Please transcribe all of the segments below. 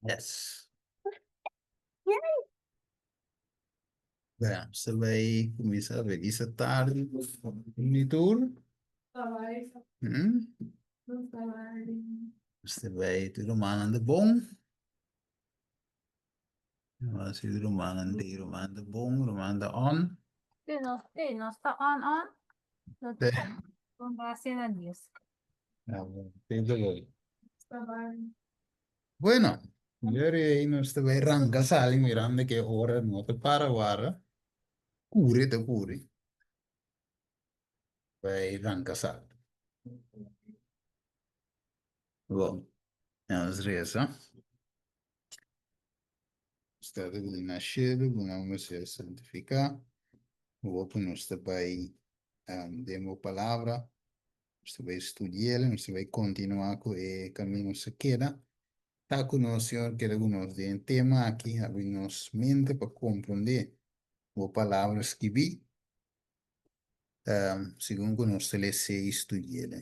Yes. Bueno, nos ta bai kuminsá feliz tardi mi tur. Hmm? Nos ta bai tur rumannan ta bon. Nos si rumannan di ruman ta bon, ruman ta on. Sí, nos, sí, nos ta on on. Nos Sí. Con gracias a Dios. Ah, bon. Sí, sí. Bueno, yori nos ta bai ranka sali mirando ke ora no ta para wara. Kuri ta kuri. Bai ranka sali. Bon, nos resa. Nos Tata ku ta na shelu, bo nomber sea santifiká. Bo ku nos ta bai den bo palabra. Nos ta bai studi'el, nos ta bai kontinuá ku e kaminda nos a keda. Ta ku nos, Señor, keda ku nos den e tema aki, habri nos mente pa komprondé bo palabra skibí, segun ku nos ta les'é i studi'el.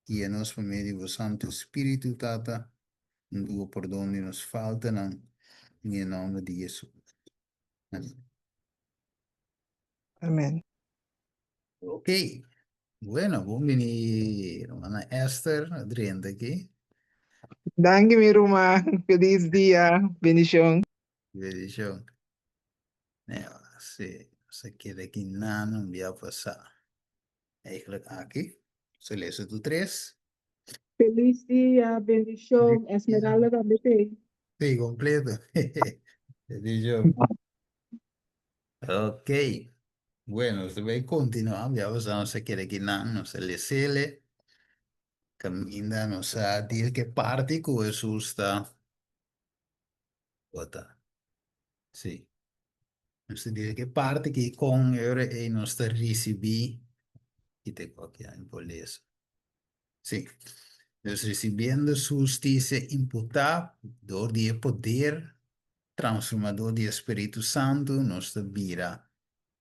Guia nos pa medio di bo Santu Spiritu, Tata, huntu ku pordon di nos faltanan, den e nòmber di Hesus. Amèn. Amèn. Ok, bueno, bon bini rumana Esther drenta aki. Danki mi ruman, feliz dia, bendicion. Bendicion. Neo, si, nos a keda aki nan un bia pasá. Eigenlijk aki, nos a lesa tu tres. Feliz dia, bendicion, Esmeralda tambe t'ei. Sí, completo. Bendicion. Ok. Bueno, nos ta bai kontinuá, ya bo sa nos a keda kinan, nos a lesele, kaminda nos a deal ku e parti ku Hesus ta bota. Sí. Nos ta deal ku e parti ki kon e ora ei nos ta risibí, kita e koki a por lesa. Sí. Nos risibiendo su hustisia imputá dor di e poder transformador di e Spiritu Santu, nos ta bira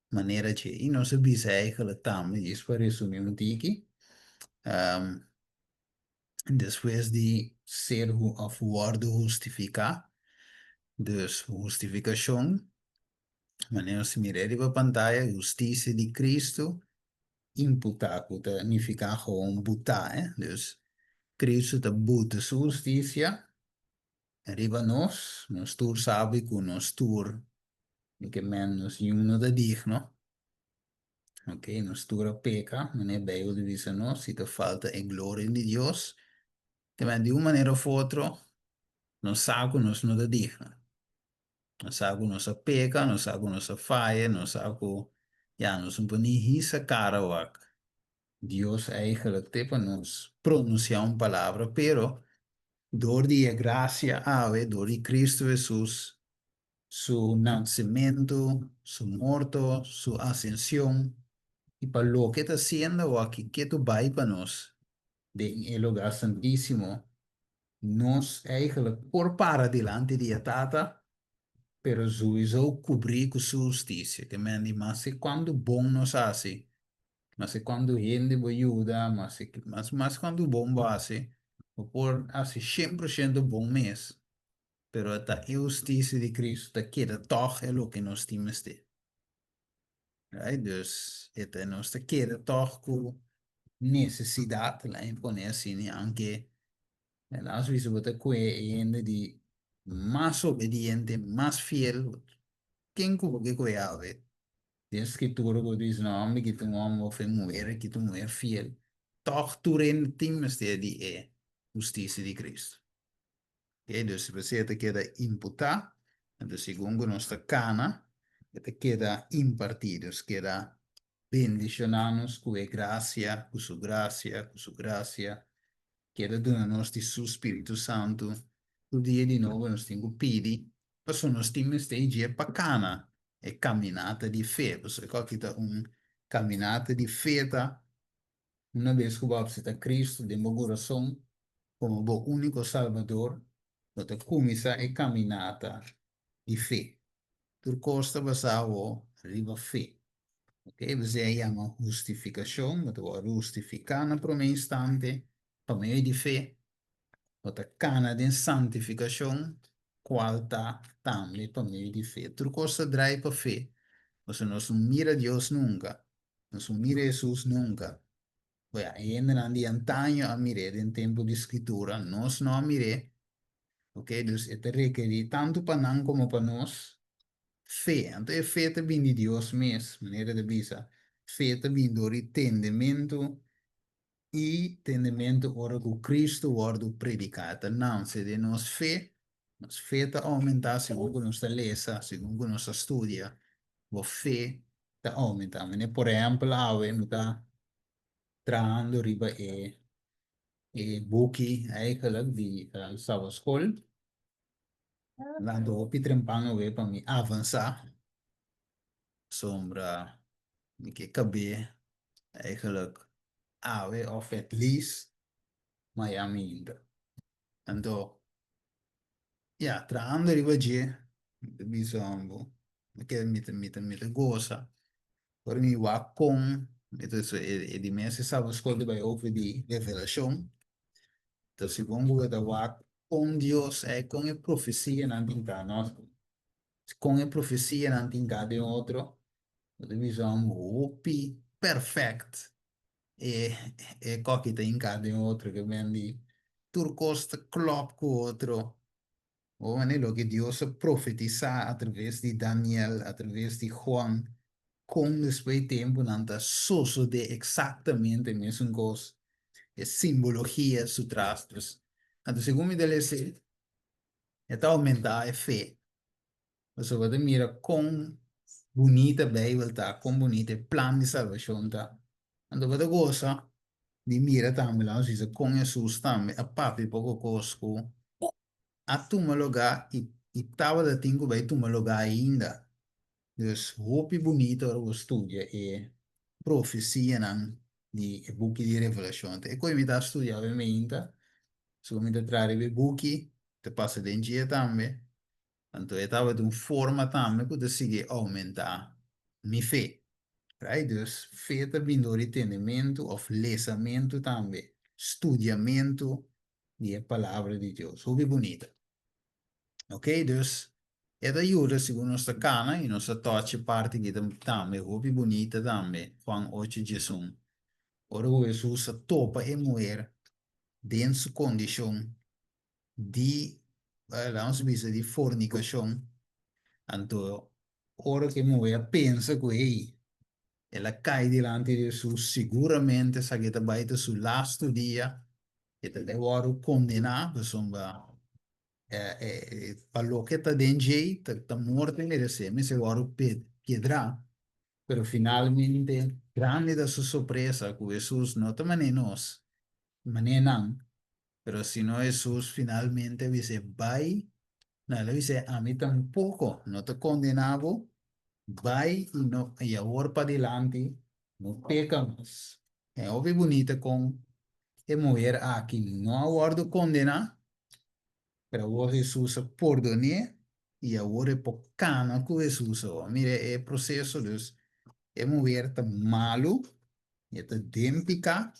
manera dje. I nos a bisa eigenlijk tambe, djis pa resumí un tiki, despues di ser òf wòrdu hustifiká, dus hustifikashon, manera nos ta mira riba pantaya, hustisia di Kristu imputá, ku ta nifiká gewoon butá, eh. Dus Kristu ta buta su hustisia riba nos, nos tur sabi ku nos tur, mi ke men nos niun no ta digno, ok, nos tur a peka, manera Beibel ta bisa nos, si ta falta e gloria di Dios, te men di un manera of otro nos sa ku nos no ta digno, nos sa ku nos a peka, nos sa ku nos a faya, nos sa ku ya nos no por ni hisa kara wak Dios eigenlijk te pa nos pronuncia un palabra, pero dor di e gracia awe, dor di Cristo Jesus su nacimento, su morto, su ascension, y pa loke ta haciendo awaki ketu bay pa nos den e lugar santisimo, nos eigenlijk por para dilanti di e Tata, pero souiso cubri cu su husticia. Ke men di maske cuantu bon nos haci, Maske kuantu hende bo yuda, maske mas mas kuantu bon bo hasi, bo por hasi shen por shento bon mes, pero ta e hustisia di Cristo ta keda tòg e loke nos tin mester. Right? Dus e ta nos ta keda tòg ku nesesidat, laat mi pone asina, aunke laat bisa bo ta kue e hende di mas obediente, mas fiel, ken ku bo ke kue awe? Den Skritura ku ta bisa un hòmber ki ta un hòmber òf e muher ki ta un muher fiel, tòg tur hende tin mester di e hustisia di Kristu. Oke, dus p'esei e ta keda imputá, anto segun ku nos ta kana, e ta keda impartí, dus keda bendishoná nos ku e grasia, ku su grasia, ku su grasia, keda duna nos di su Spiritu Santu. Tur dia di nobo nos tin ku pidi, pasobra nos tin mester dje pa kana e kaminata di fe, pasobra e kòki ta un kaminata di fe ta una bes ku bo apseptá Kristu den bo kurason komo bo úniko Salbador, bo ta kuminsá e kaminata di fe. Tur kos ta basá awor riba fe. Ok, p'esei a yama hustifikashon, bo ta wòrdu hustifiká na promé instante pa medio di fe. Bo ta kana den santifikashon, kual ta tambe pa medio di fe. Tur kos ta drai pa fe, pasobra nos no mira Dios nunka, nos no mira Hesus nunka. Oya, e hendenan di antaño a mir'é den tempu di Skritura, nos no a mir'é. Ok, dus e ta rekerí tantu pa nan komo pa nos fe. Anto e fe ta bini di Dios mes, manera e ta bisa, fe ta bini dor di tendementu i tendementu ora ku Kristu wòrdu prediká. E ta nanse den nos fe. Nos fe ta oumentá segun ku nos ta lesa, segun ku nos ta studia, bo fe ta oumentá. Manera por ehèmpel awe mi ta trahando riba e e buki eigenlijk di Sabbatschool. Lanta hopi trempan awe pa mi avansá. Sombra mi ke kab'é eigenlijk awe of at least mañan ainda. Anto, ya, trahando riba dje, mi ta bisa bo, mi ke mi ta mi ta mi ta gosa ora mi wak kon mi ta e di mes e Sabbatschool ta bai over di Revelashon. Ta segun ku bo ta wak kon Dios ei kon e profesianan tin ta nos. Kon e profesianan tin ka den otro, bo ta bisa un hopi perfect e e koki ta hinká den otro ke men di tur kos ta klòp ku otro. Bo mane loke Dios a profetisá atraves di Daniel, atraves di Juan, kon despues di tempunan ta sosodé eksaktamente mesun kos, e simbologia su tras. Dus, anto segun mi ta lesa E ta oumentá e fe. Pasobra bo ta mira kon bunita Beibel ta, kon bunita e plan di salbashon ta. Anto bo ta gosa di mira tambe, laga nos bisa, kon Hesus tambe a papia poko kos ku a tuma lugá i i tabata tin ku bai tuma lugá ainda. Dus hopi bunita ora bo studia e profesianan di e buki di Revelashon. Ta e koe mi ta studia awe meinta, so mi ta traha riba e buki, ta pasa den dje tambe. Anto e tabata un forma tambe ku ta sigui oumentá mi fe. Right? Dus fe ta bin dor di tendementu òf lesamentu tambe, studiamentu di e Palabra di Dios. Hopi bunita. Ok, dus e ta yuda segun nos ta kana i nos ta touch e parti ki ta tambe hopi bunita tambe, Juan ocho diesun. Ora ku Hesus a topa e muher den su kondishon di, laga bisa di fornikashon, anto ora ku e muher a pensa ku hey, el a kai dilanti di Hesus, siguramente esaki ta bai ta su lastu dia, e ta bai wòrdu kondená pasobra pa loke ta den djei ta morto e meresé, mester wòrdu piedrá. Pero finalmente grandi ta su sorpresa ku Hesus no ta manera nos, manera nan, pero sino Hesus finalmente a bis'é, Bai, no, el a bis'é, Ami tampoko no ta kondená bo, bai i no, i awor padilanti no peka mas. E hopi bunita kon e muher aki no a wòrdu kondená, pero awor Hesus a pordon'é i awor e por kana ku Hesus awor. Mira e proseso, dus e muher ta malu, e ta den piká,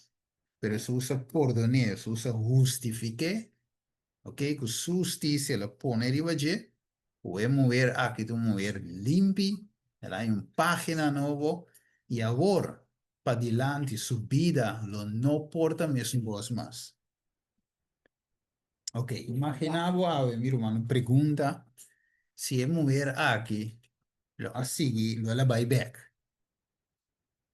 pero Hesus a pordon'é, Hesus a hustifik'é, Ok, ku su hustisia el a pone riba dje, ku e muher aki ta un muher limpi, el a haña un página nobo, i awor padilanti su bida lo no por ta mesun kos mas. Ok, imaginá bo awe, mi ruman, un pregunta, si e muher aki lo a sigui, lo el a bai bèk.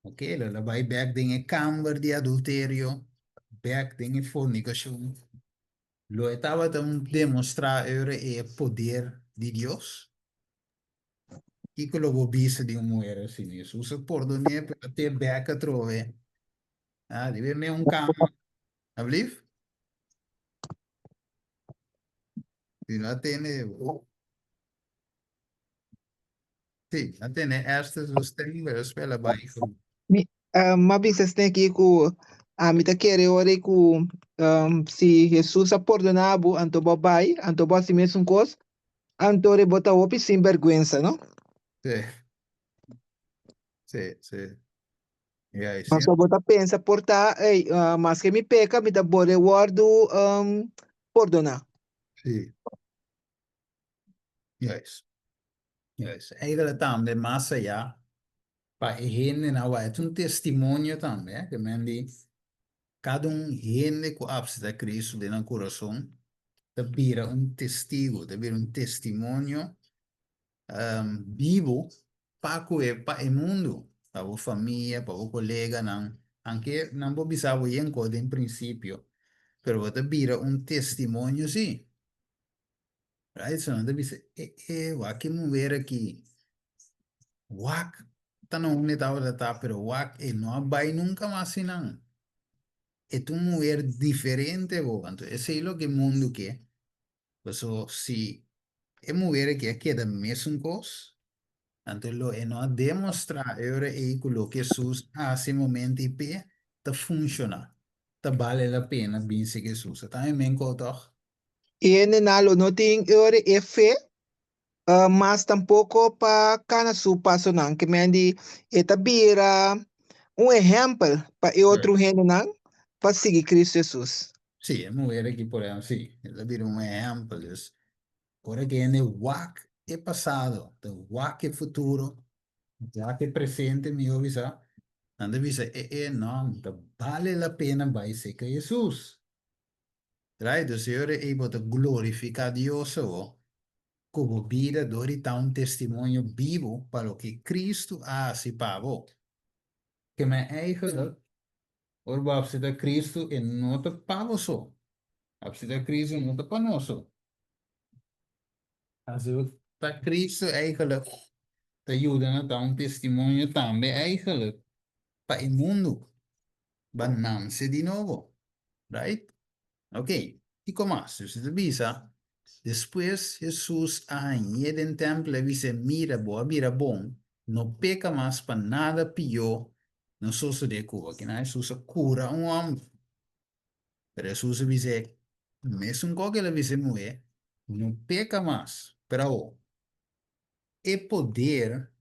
Ok, lo el a bai bèk den e kamber di adulterio, bèk den e fornikashon. Lo e tabata un demostrá ora e poder di Dios? Kiko lo bo bisa di un muher asina? Hesus a pordon'é, pero a te bèk atrobe. Ah, riba e meun kama. Ablief? Si no a tene bo. Sí, a tene Esther su stem, pero despues el a bai ku. Mi, uh, m'a bisa esne aki ku ami ta kere ora ku um, si Hesus a pordoná bo, anto bo bai, anto bo hasi mesun kos, anto re bo ta hopi sinbèrgwensa, no? Sí. Sí, sí. Ja, i sí. Pasobra bo ta pensa por ta, ey, uh, maske mi peka, mi ta bole wòrdu um, pordoná. Sí. Juist. Juist. Eigenlijk tambe mas allá pa e hendenan wak. E ta un testimonio tambe, eh, ke men di kada un hende ku apseptá Cristo den nan kurason ta bira un testigo, ta bira un testimonio bibu pa ku e pa e mundu, pa bo famia, pa bo koleganan, anke nan por bisa bo yen kos den prinsipio, pero bo ta bira un testimonio si. Right? So nan ta bisa, e e, wak e muher aki, wak ta na unda e tabata ta, pero wak e no a bai nunka mas sinan. E ta un muher diferente bo, anto esei loke mundu ke. Paso si e muher aki a keda mesun kos, anto lo e no a demostrá e ora ei ku loke Hesus a hasi e momento ei p'e ta funshoná, ta bale la pena bin sigui Hesus. A ta mi men ko tòg? I hendenan lo no tin e ora e fe, mas tampoko pa kana su pasonan. Ke men di e ta bira un ehèmpel pa e otro hendenan pa sigui Kristu Hesus. Sí, e muher aki por ehèmpel, sí, e ta bira un ehèmpel. Dus, ora ku hende wak e pasado, ta wak e futuro, wak e presente mihó bisa, nan ta bisa, e e, no, ta bale la pena bai serka Hesus. Right? Dus e ora ei bo ta glorifiká Dios awor ku bo bida dor di ta un testimonio bibu pa loke Kristu a hasi pa bo. Ke men eigenlijk, ora bo apseptá Kristu, e no ta pa bo so. Apseptá Kristu no ta pa nos so. Aseptá Kristu eigenlijk ta yuda na ta un testimonio tambe eigenlijk pa e mundu. Ba nanse di nobo. Right? Ok, kiko mas? Dus e ta bisa, Despues Hesus a hañ'é den tèmpel i a bis'é, Mira, bo a bira bon, no peka mas pa nada pió no sosodé ku bo. Kinan Hesus a kura un hòmber. Pero Hesus a bis'é, mesun kos ku el a bisa e muhé, No peka mas. Pero awor, e poder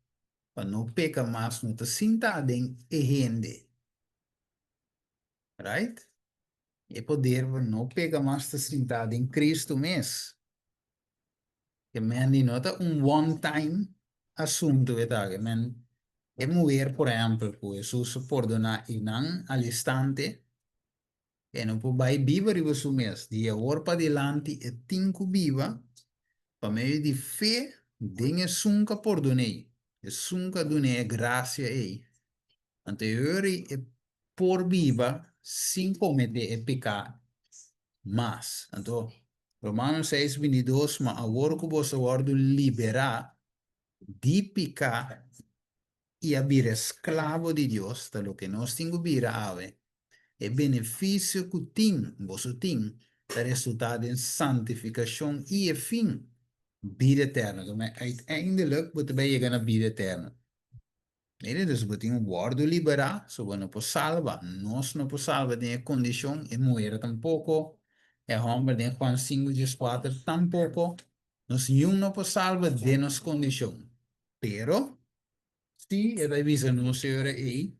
pa no peka mas no ta sintá den e hende. Right? E poder pa no peka mas ta sintá den Cristo mes. Ke men di no ta un one time asuntu e ta. Ke men e muher por ehempel ku Hesus a pordoná einan al instante E no por bai biba riba su mes. Di awor padilanti e tin ku biba pa medio di fe den esun ku a pordon'é, esun ku a dun'é e grasia ei. Anto e ora ei e por biba sin kometé e piká mas. Anto, Romanos seis, bintidos, Ma awor ku boso a wòrdu liberá di piká i a bira esklabo di Dios, ta loke nos tin ku bira awe. E benefisio ku tin, boso tin, ta resultá den santifikashon i e fin, bida eterno. Tuma, uiteindelijk bo ta bai yega na bida eterno. Mira, dus bo tin ku wòrdu liberá, so bo no por salba. Nos no por salba den e kondishon, e muher tampoko, e hòmber den Juan sinku dieskuater tampoko. Nos niun no por salba den nos kondishon. Pero, si e ta bisa nos e ora ei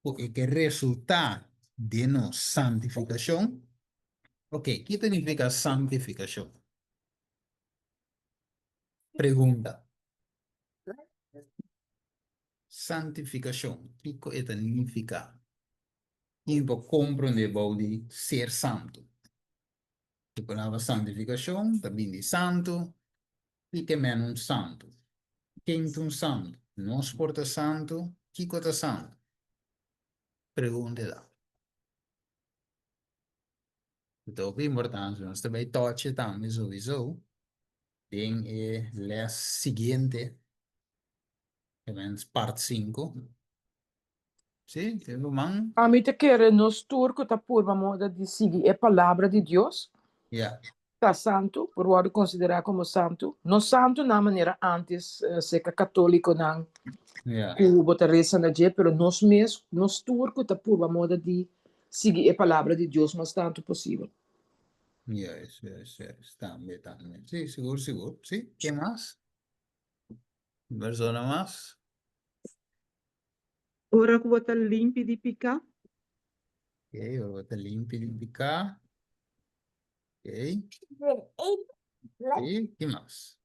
ku e ke resultá den nos santifikashon, oke, ki ta nifiká santifikashon? Pregunta. Santifikashon, kiko e ta nifiká? Ken por komprondé bou di ser santu? E palabra santifikashon ta bini di santu i ke men un santu. Ken ta un santu? Nos por ta santu? Kiko ta santu? Pregunta e ta. E ta hopi importante. Nos ta bai tochi tambe souiso den e les siguiente, ke men part sinku. Sí, tin ruman. Ami ta kere nos tur ku ta purba moda di sigui e Palabra di Dios Ja. ta santu, por wòrdu konsiderá komo santu. No santu na manera ántes serka katólikonan Ja. ku bo ta resa na dje, pero nos mes, nos tur ku ta purba moda di sigui e Palabra di Dios mas tantu posibel. Juist, juist, juist. Tambe, tambe. Sí, sigur, sigur. Sí, ke mas? Un persona mas? Ora ku bo ta limpi di piká. Ok, ora bo ta limpi di piká. Ok. I ki mas?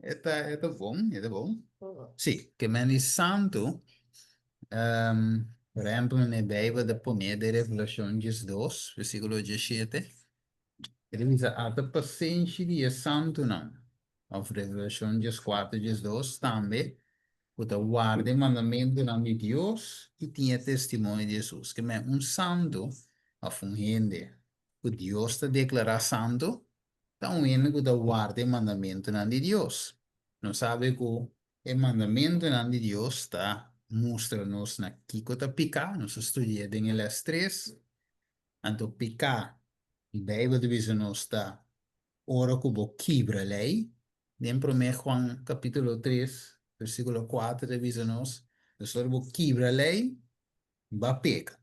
E ta, e ta bon, e ta bon. Sí, ke men di santu, um, por ehempel, in e Bijbel ta pone den Revelacion 12, versículo 17, e ta bisa, Ata pasenshi di e santunan, òf Revelashon 14, 12, tambe, ku ta warda e mandamentunan di Dios i tin e testimonio di Hesus. Ke men un santu, òf un hende ku Dios ta deklará santu, ta un hende ku ta warda e mandamentunan di Dios. Nos sabi ku e mandamentunan di Dios ta mustra nos na kiko ta piká, nos a studi'é den e lès tres. Anto piká, Beibel ta bisa nos ta ora ku bo kibra lei. Den Promé Juan kapítulo tres, versíkulo kuater ta bisa nos, Dus ora bo kibra lei, bo a peka.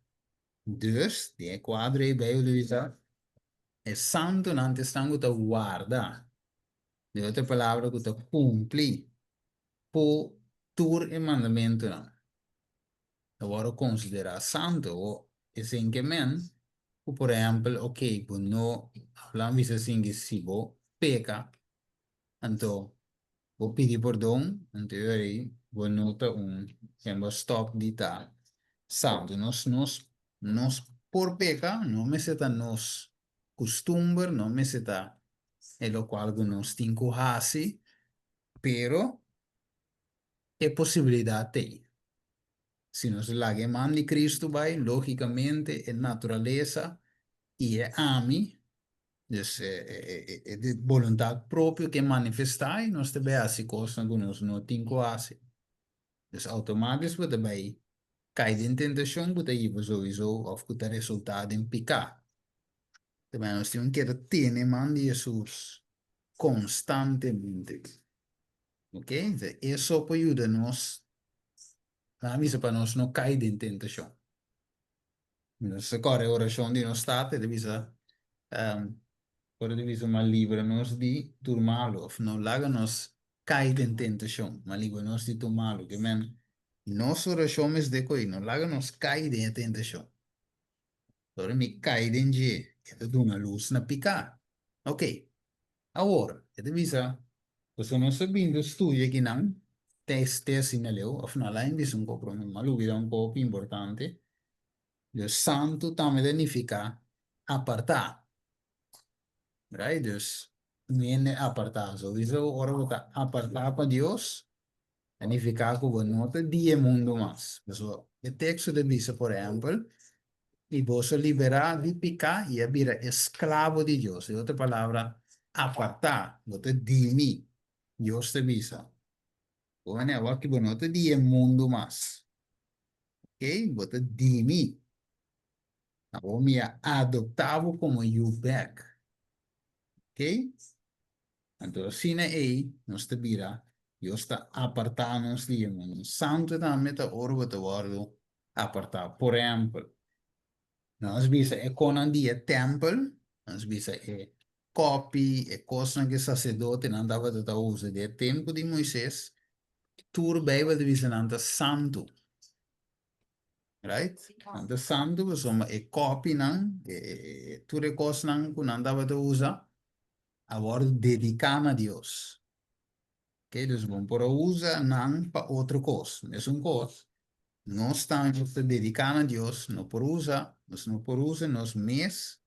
Dus, den e kuadro ei Beibel ta bisa, e santunan ta esnan ku ta warda, den otro palabra ku ta kumpli ku tur e mandamentunan. Ta wòrdu konsiderá santu o esei ke men ku por ehèmpel okey bo no habla bisa sinki si bo peka anto bo pidi pordon anto e ora ei bo no ta un ken bo stòp di ta santu nos nos nos por peka no mester ta nos kustumber no mester ta e lokual ku nos tin ku hasi pero e posibilidat ei. Si nos laga e man di Cristo bai, lógicamente e naturalesa i e ami, dus e boluntad propio ke manifestá i nos ta bai hasi kosnan ku nos no tin ku hasi. Dus automático bo ta bai kai den tentashon ku ta hiba souiso òf ku ta resultá den piká. Tambe nos tin ku keda tene man di Hesus konstantemente. Ok, eso por yuda nos, nan a bisa pa nos no kai den tentashon. Nos ta kòrda e orashon di nos Tata, e ta bisa, ora ta bisa, ma libra nos di tur malu, òf no laga nos kai den tentashon, ma libra nos di tur malu. Ke men, nos orashon mester ko'i, no laga nos kai den e tentashon. Ora mi kai den dje, e ta duna lus na piká. Ok, Awor, e ta bisa, Pasobra nos ta bini studia kinan, te te asina leu, of no, lain bisa un poco prome, m'a lubida un poco importante, dus santu tambe ta nifica aparta, right? Dus, un hende aparta, souiso ora bo ta aparta pa Dios, Ta nifiká ku bo no ta di e mundu mas. Pasobra e teksto ta bisa, por ehèmpel, I boso liberá di piká i a bira esklabo di Dios. Den otro palabra, apartá, bo ta di mi, Dios ta bisa. Bo manera awor ki bo no ta di e mundu mas. Oké, bo ta di mi. Awor mi a adoptá bo komo yu bèk. Oké? Anto asina ei nos ta bira, Dios ta apartá nos di e mundu. Santu tambe ta ora bo ta wòrdu apartá. Por ehèmpel, nos bisa e konan di e tèmpel, nos bisa e kòpi, e kosnan ku e saserdotenan tabata ta usa den e tempu di Moises, tur Beibel ta bisa nan ta santu. Right? Nan ta santu pasobra e kòpinan, e tur e kosnan ku nan tabata usa, a wòrdu dediká na Dios. Oké, dus bo por a usa nan pa otro kos. Mesun kos, nos tambe nos ta dediká na Dios, no por usa, nos no por usa nos mes,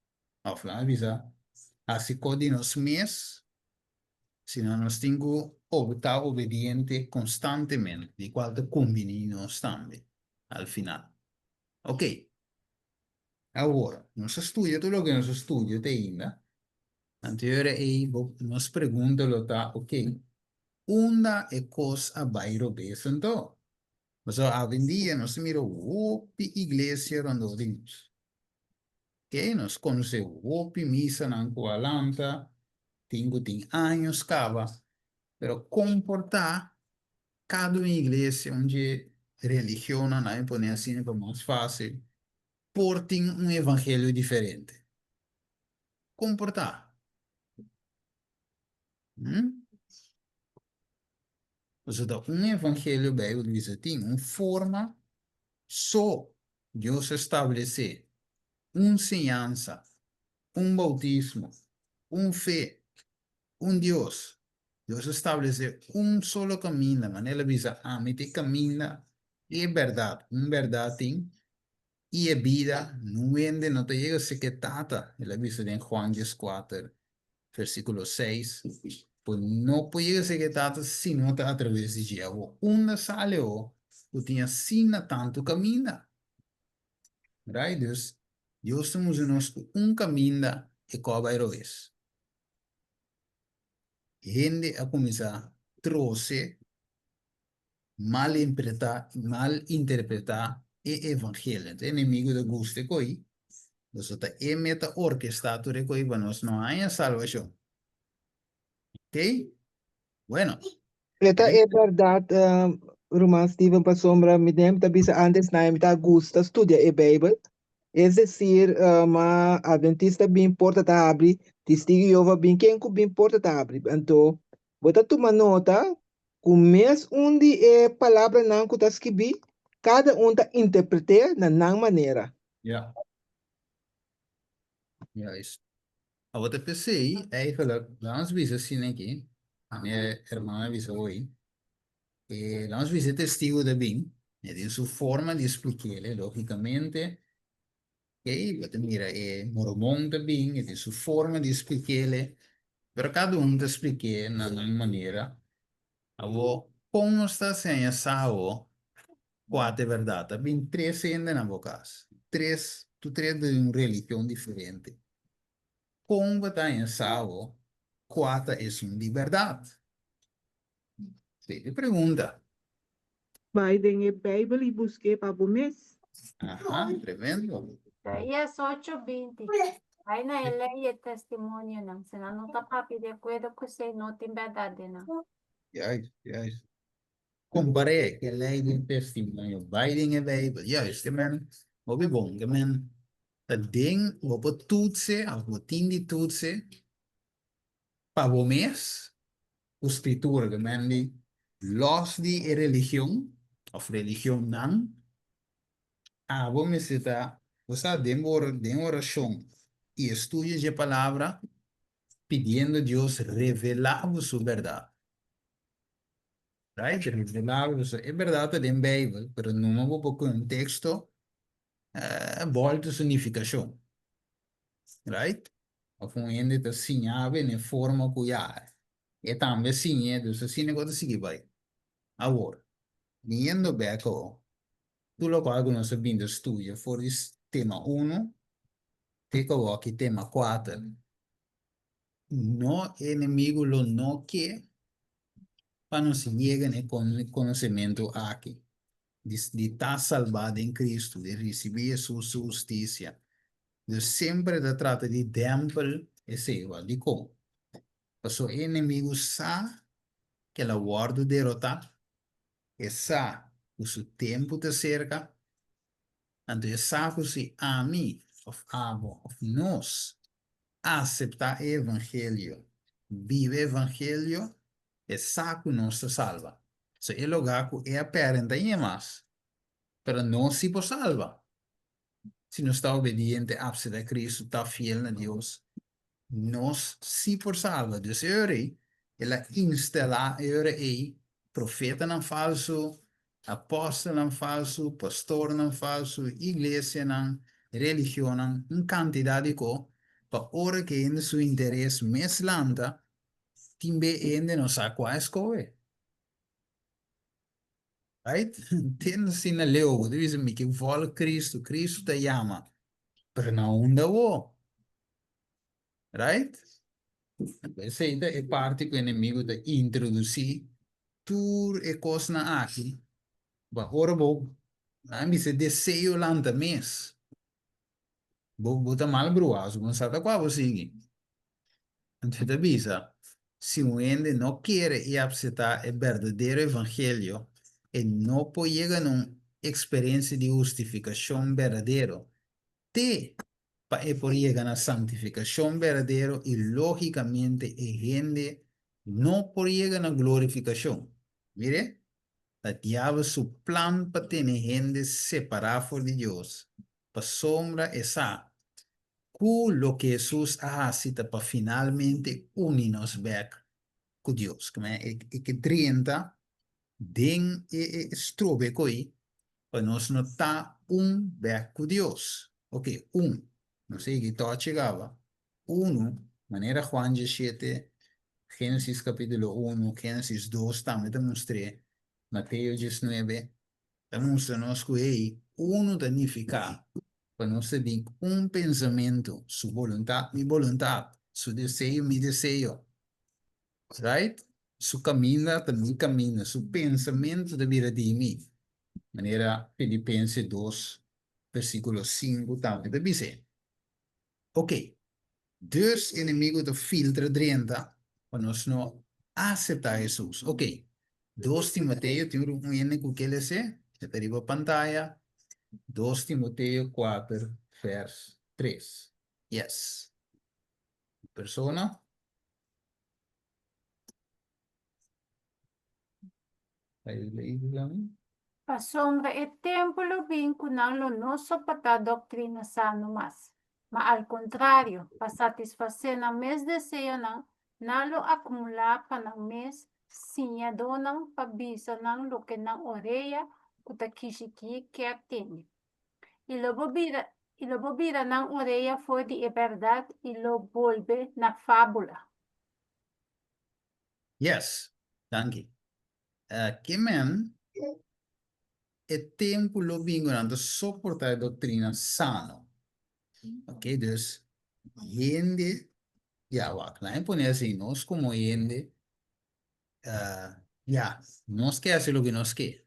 òf laga bisa, hasi kos di nos mes, sino nos tin ku ta obediente konstantemente, di kual ta kumbiní nos tambe al final. Oké, awor, nos a studia tur loke nos a studia te ainda. Anto e ora ei bo nos pregunta lo ta, oké, unda e kos a bai robes anto? Pasobra awendia nos ta mira hopi iglesia rondó di nos. Oké, nos konosé hopi misanan ku a lanta, tin ku tin años kaba, pero kon por ta kada un iglesia, un dje religionnan, nan a pone asina pa mas fásil, por tin un evangelio diferente? Kon por ta? Hm? Pasobra ta un evangelio Bijbel bisa tin, un forma. So Dios a establesé un siñansa, un boutismo, un fe, un Dios. Dios a establesé un solo kaminda, manera el a bisa, Ami ta e kaminda i e bèrdat. Un bèrdat tin i e bida, nun hende no ta yega si ku e Tata, el a bisa den Juan dieskuater, versíkulo seis. Bo no por yega si ku e Tata si no ta atraves di dje. Awor, unda sali awor ku tin asina tantu kaminda? Right? Dus, Dios ta mustra nos ku un kaminda e kò bai robes. Hende a kuminsá trose, malinterpretá, malinterpretá e evangelio. Entonces, e enemigu ta gusta e koi, pasobra ta e meta orkestá tur e koi pa nos no haña salbashon. Ok? Bueno. E ta e bèrdat, ruman Steven, pasobra mi den ta bisa antes na mi ta gusta studia e Beibel. Es desir, ma Adventista bin porta ta habri, Testigo Jehova bin, ken ku bin porta ta habri. Anto bo ta tuma nota ku mes un di e palabranan ku ta skibí, kada un ta interpret'é na nan manera. Ja. Juist. Awor ta p'esei, eigenlijk, laat ons bisa asina aki, mi hermano a bisa hoy, e laat ons bisa e testigo ta bin, e tin su forma di splik'el, logicamente, ok, bo ta mira e mormon ta bin, e tin su forma di splik'el, pero cada un ta splik'é na nan manera. Awor, kon nos ta siña sa awor kua ta e bèrdat? Ta bin tres hende na bo kas, tres, tur tres di un religion diferente. Kon bo ta haña sa awor kua ta esun di bèrdat? Esei ta e pregunta. Bai den e Beibel i busk'é pa bo mes. Aha, tremendo. Isaías ocho, 20. Bai na e lei i e testimonionan. Si nan no ta papia di akuerdo ku esei, no tin bèrdat den nan. Juist, juist. Kompar'é ku e lei di e testimonio. Bai den e Beibel. Juist, ke men hopi bon. Ke men ta den, bo por tutse, òf bo tin di tutse pa bo mes ku Skritura. Ke men di lòs di e religion òf religionnan. Abo mester ta, bo sa, den bo den orashon i estudio dje Palabra, pidiendo Dios revelá bo su bèrdat. Right? Revelá bo su, e bèrdat ta den Beibel, pero numa bo por ku un teksto bòlta su nifikashon. Right? Òf un hende ta siña bo en e forma ku ya e tambe siñ'e, dus asina ku a ta sigui bai. Awor, biniendo bèk awor, Tur lokual ku nos a bin ta studia for di tema unu te ku awoki tema kuater, no e enemigu lo no ke pa nos yega na e konosementu aki di ta salbá den Kristu, di risibí Hesus su hustisia. Dus semper e ta trata di dèmpel esei. Wak, dikon? Pasobra e enemigu sa ku el a wòrdu derotá. E sa ku su tempu ta serka, anto e sa ku si ami òf abo òf nos aseptá e evangelio, biba e evangelio, e sa ku nos ta salba. So e lugá ku e a pèrdè no ta ñe mas, pero nos si por salba. Si nos ta obediente, apseptá Kristu, ta fiel na Dios, nos sí por salba. Dios e ora ei, el a instalá e ora ei profetanan falsu, apòstelnan falsu, pastornan falsu, iglesianan, religionnan, un kantidat di ko, pa ora ku e hende su interes mes lanta, tin be e hende no sa kua e skohe. Right? Tin asina leu, bo ta bisa mi ke vòlg Kristu, Kristu ta yama, pero na unda bo? Right? Esei ta e parti ku enemigu ta introdusí tur e kosnan aki, pa ora bo, nan bisa deseo lanta mes, Bo bo ta mal bruá, so bo no sa ta kua bo sigui. Anto e ta bisa, si un hende no kere i apseptá e berdadero evangelio, e no por yega na un eksperensia di hustifikashon berdadero, te pa e por yega na santifikashon berdadero i lógikamente e hende no por yega na glorifikashon. Mire? Ta diabel su plan pa tene hende separá for di Dios, pasobra e sa ku loke Hesus a hasi ta pa finalmente uni nos bèk ku Dios. E ke drenta den e strobe ko'i pa nos no ta un bèk ku Dios. Ok, un. Nos a yega i tòchi kaba. Unu, manera Juan diesshete, Génesis kapítulo unu, Génesis dos tambe ta mustr'é, Mateo diesnuebe, ta mustra nos ku ei unu ta nifiká pa nos ta bin un pensamentu, su boluntat mi boluntat, su deseo mi deseo. Right? Su kaminda ta mi kaminda, su pensamentu ta bira di mi. Manera Filipense dos versíkulo sinku tambe ta bis'é. Ok, dus enemigo ta filtra drenta pa nos no acepta Hesus. Ok, dos Timoteo, tin un hende ku ke lese? E ta riba pantaya. Dos Timoteo kuater vers tres. Yes. Persona. Pasobra e tempu lo bin ku nan lo no soportá doktrina sano mas, ma al kontrario, pa satisfasé nan mes deseonan, nan lo akumulá pa nan mes siñadónan pa bisa nan loke nan orea ku ta kishikí kier tende. I lo bo bira i lo bo bira nan orea for di e bèrdat i lo bolbe na fábula. Yes, danki. Ke men e tempu lo bin ku nan ta soportá e doktrina sano. Ok, dus hende, ya wak, laat mi pone así, nos komo hende, ya, nos ke hasi loke nos ke.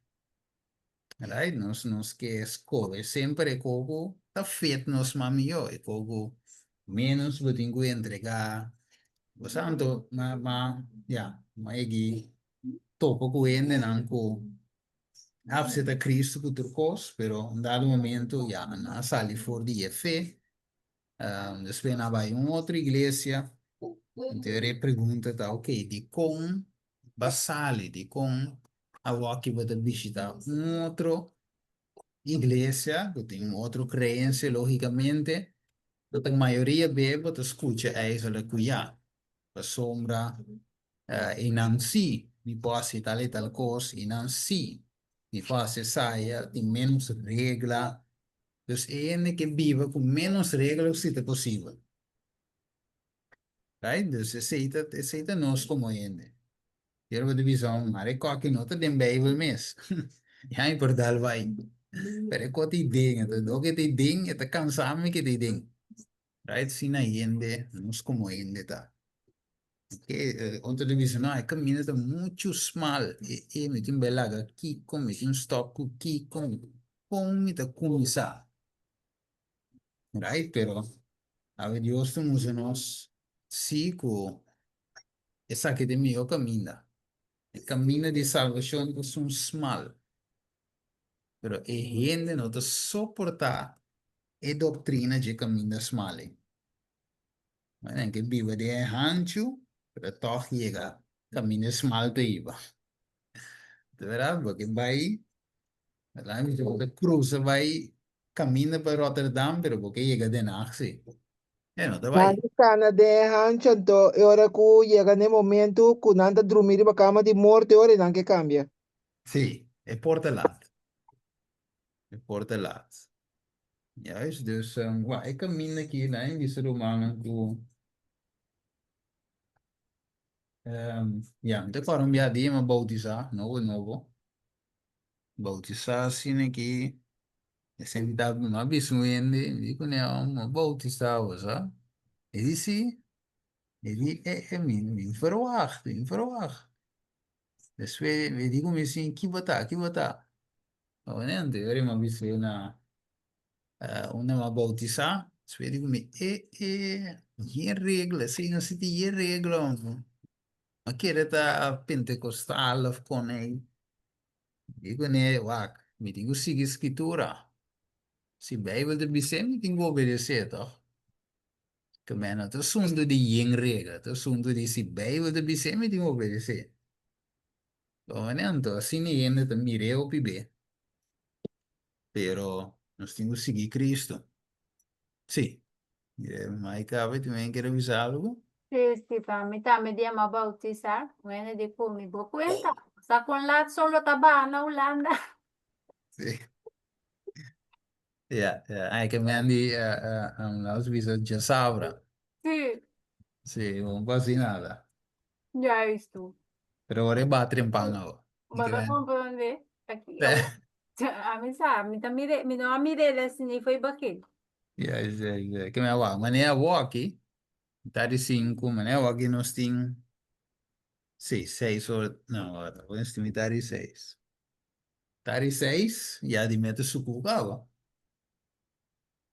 Right? Nos nos ke skohe semper e koko ta fit nos mas mihó, e koko ménos bo tin ku entregá. Bo sa anto ma ma ya ma yegi topa ku hendenan ku a asepta Cristo ku tur kos, pero un dado momento ya nan a sali for di e fe. Despues nan a bai un otro iglesia. Anto e pregunta ta, ok, dikon Ba sali dikon awoki bo ta bishita un otro iglesia ku tin un otro kreensia logikamente, bo ta mayoria be bo ta skucha eigenlijk ku ya, pasobra einan si mi por hasi tal i tal kos, einan si mi por hasi esaya, tin ménos regla, dus e hende ke biba ku ménos regla ku si ta posibel. Right? Dus esei ta, esei ta nos como hende. Pero bo ta bisa, oh, maar e koki no ta den Bijbel mes. Ya mi por dal bai. Pero e koti den, entonces do ke ta den, e ta kansa mi ke ta den. Right? Asina hende, nos como hende ta. Oké, otro ta bisa, no, e kaminda ta muchu smal. E, e, mi tin bai laga kiko, mi tin stop ku kiko, kon mi ta kuminsá? Right, pero awe Dios ta mustra nos sí ku esaki ta e mihó kaminda. E kaminda di salbashon ta esun smal, pero e hende no ta soportá e doktrina dje kaminda smal ei. Nan ke biba den e hanchu, pero tòg yega kaminda smal ta hiba. Ta bèrdat? Bo ke bai, bo ta krusa bai Caminda pa Rotterdam pero bo ke yega Den Haag si. E no ta Nan bai. ta kana den e hancha anto e ora ku yega na e momento ku nan ta drumi riba kama di morto e ora ei nan ke kambia. Si, e por ta laat. E por ta laat. Juist, dus wak e caminda aki nan a bisa rumannan ku ya mi ta kòrda un biaha dia mi a bautisa nobo nobo. Bautisá asina ki esei ta mi a bisa un hende, mi di kuné mi a bautisá bo sa. E di si, e di e e mi mi verwacht, mi verwacht. Despues e di ku mi si ki bo ta, ki bo ta? Obviamente ora mi a bis'é na unda mi a bautisá, despues e di ku mi e e yen regla, esei no si tin yen regla. Mi a kere ta pentekostal of kon ei. Di kuné, wak, mi tin ku sigui Skritura. Si Beibel ta bis'é, mi tin ku obedesé, tòg? Ke men no ta asuntu di yen regla, ta asuntu di si Beibel ta bis'é, mi tin ku obedesé. Bon, anto asina e hende ta mir'é hopi be. Pero nos tin ku sigui Cristo. Sí. Mira, Mike awe tin men kere bisa algo? Sí, sí, pa mi tambe dia m'a bautisá. Un hende di ku mi, bo kuenta, sa kon lat solo ta baha na Hulanda. Sí. Ja, ja. Ai, ke men di, uh, uh, um, nos bisa djasabra. Sí. Sí, bon pa hasi nada. Juist toe. Pero ora e ba trempan awo. Bo ta comprende? Aki, ami sa, mi ta mire, mi no a mire les ni foi begin. Ja, ja, ja. Ke men wak, manera awo aki, ta di sinku, manera awo aki nos tin, sí, seis ora, no, wak, nos tin mitad di seis. Ta di seis, ya di mete suku kaba.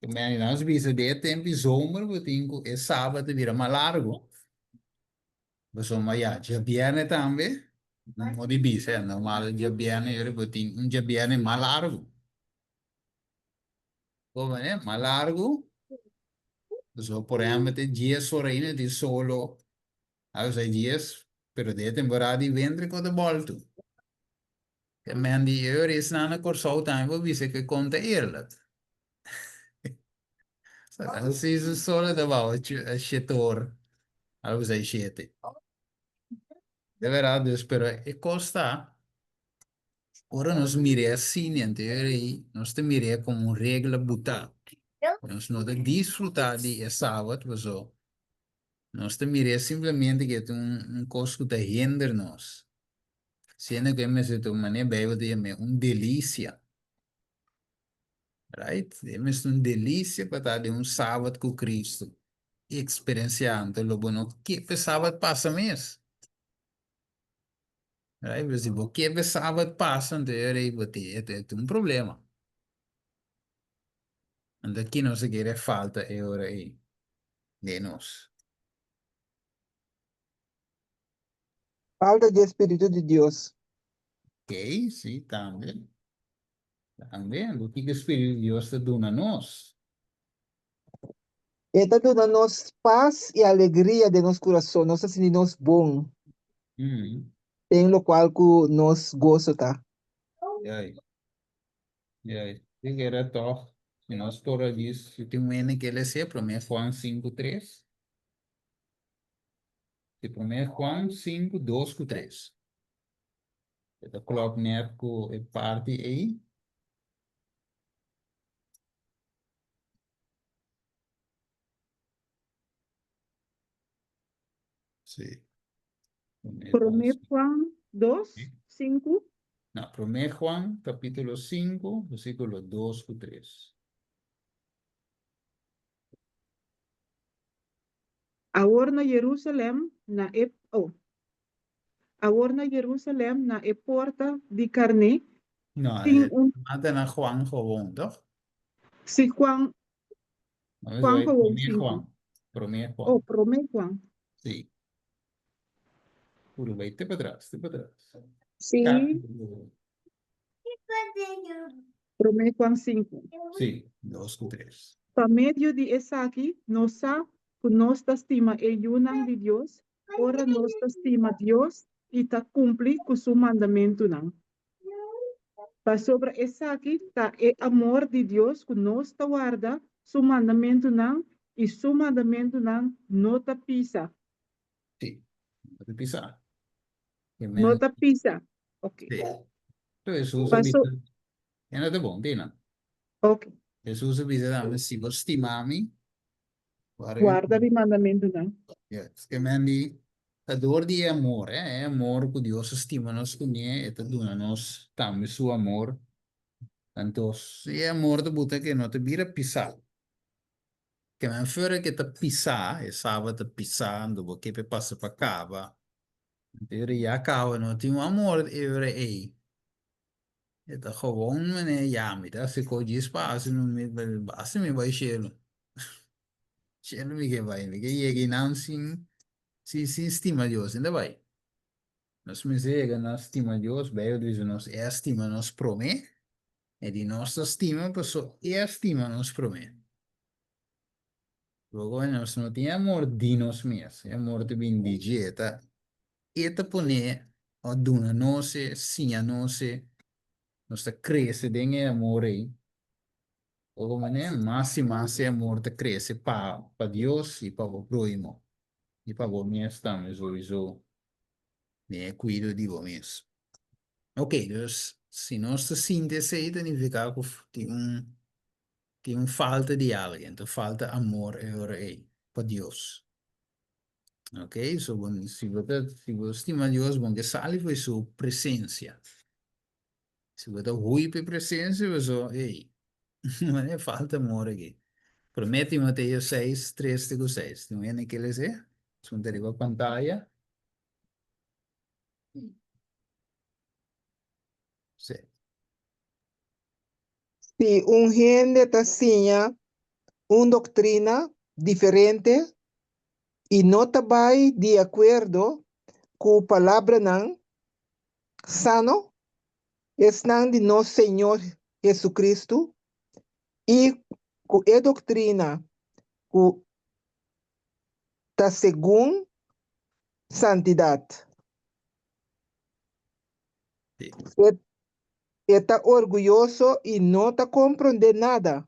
Ke men nos bisa di e tempu di zomer bo tin ku e sabat ta bira mas largu. Pasobra ya djabièrnè tambe, no por di bisa ya normal djabièrnè yori bo tin un djabièrnè mas largu. Bo manera mas largu, pasobra por ehèmpel te dies ora ainda tin solo, a bisa dies, pero den e temporada di winter ku ta bòltu. Ke men di yori esnan na Kòrsou tambe por bisa ku e konta eerlijk. Así su solo ta bao shete or, algo así shete. De verdad, dus, pero e kos ta, ora nos mir'é asina, anto ei nos ta mir'é komo un regla butá. Nos no ta disfrutá di e sabat, paso nos ta mir'é simplemente ke ta un kos ku ta hinder nos. Siendo ku e mester ta un manera Beibel ta yam'é un delisia. Right? E mester un delicia pa ta den un Sabat cu Cristo. Experiencia, anto lo bo no ke p'e Sabat pasa mes. Right? Pero si bo ke p'e Sabat pasa, anto e ora ei bo tin, e ta un problema. Anto aki nos a kere falta e ora ei den nos. Falta di e Spiritu di Dios. Ok, si, tambe. Tambe, anto kiko e Spiritu di Dios ta duna nos? E ta duna nos pas i alegria den nos kurason, nos ta sinti nos bon den lokual ku nos goso ta. Juist, juist. Di kera tòg, si nos por a dis, si tin un hende ke lese Promé Juan sinku tres. Di Promé Juan sinku dos ku tres. E ta klòp nèt ku e parti ei. Sí. Promé Juan dos, sinku. No, Promé Juan kapítulo sinku, versíkulo dos ku tres. Awor na Jerusalèm na e oh. Awor na Jerusalèm na e porta di karné No, tin e un. mata na Juan gewoon, toch? Si, Juan, Vamos Juan bai gewoon promé sinku. Juan. Promé Juan. Oh, promé Juan. Sí. Puru bai te patras, te patras. Sí. Capítulo. Promé Juan sinku. Sí, dos ku tres. Pa medio di esaki nos sa ku nos ta stima e yunan di Dios ora nos ta stima Dios i ta kumpli ku su mandamentunan. Pasobra esaki ta e amor di Dios ku nos ta warda su mandamentunan i su mandamentunan no ta pisa. Sí, no ta pisa. No ta pisa. Ok. Sí. Hesus a bisa, e no ta bon, Tina. Ok. Hesus a bisa tambe, si bo stima mi, Warda mi mandamentunan. Yes, ke men di, ta dor di e amor, eh, e amor ku Dios a stima nos kuné, e ta duna nos tambe su amor. Anto, si e amor ta buta ke no ta bira pisá. Ke men fuera ke ta pisá, e sabat ta pisá, anto bo ke p'e pasa pa kaba. Anto e ora ya kaba, no tin un amor e ora ei. E ta gewoon manera ya mi ta hasi ko djis pa hasi no mi basta mi bai shelu. Shelu mi ke bai, mi ke yega einan sin sin sin stima Dios, sin ta bai. Nos mester yega na stima Dios, Bijbel ta bisa nos e a stima nos prome, e di nos ta stima paso e a stima nos prome. Luego nos no tin amor di nos mes, e amor ta bin di dje, e ta e ta pone. o duna nos e, siña nos e, nos ta krese den e amor ei. Oko manera, mas i mas e amor ta krese pa pa Dios i pa bo próhimo i pa bo mes tambe souiso den e kuido di bo mes. Ok, dus si nos ta sinti esei ta nifiká ku tin un tin un falta di algu, ta falta amor e ora ei pa Dios. Ok, so bo si bo ta si bo stima Dios bo no ke sali for su presensia. Si bo ta hui pa e presensia paso ey e falta amor aki. Prome Timoteo seis tres te ku seis. Tin un hende ke lesa e? Esun ta riba pantaya. Si. Si un hende ta siña un doktrina diferente i no ta bai di akuerdo ku palabranan sano, esnan di nos Señor Jesucristo, i ku e doktrina ku ta segun santidat. E ta orguyoso i no ta komprondé nada,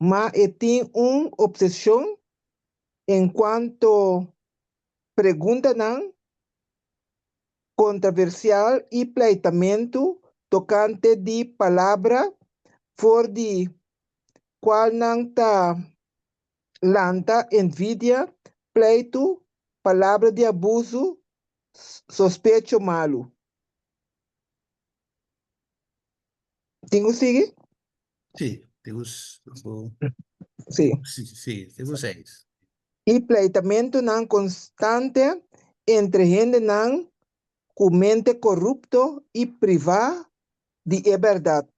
ma e tin un opseshon enkuanto preguntanan kontraversial i pleitamentu tokante di palabra for di kualnan ta lanta envidia, pleitu, palabra di abusu, sospecho malu. Tin ku sigui? Sí, te ku Sí. Sí, sí, te ku seis. I pleitamentunan konstante entre hendenan ku mente korupto i privá di e bèrdat,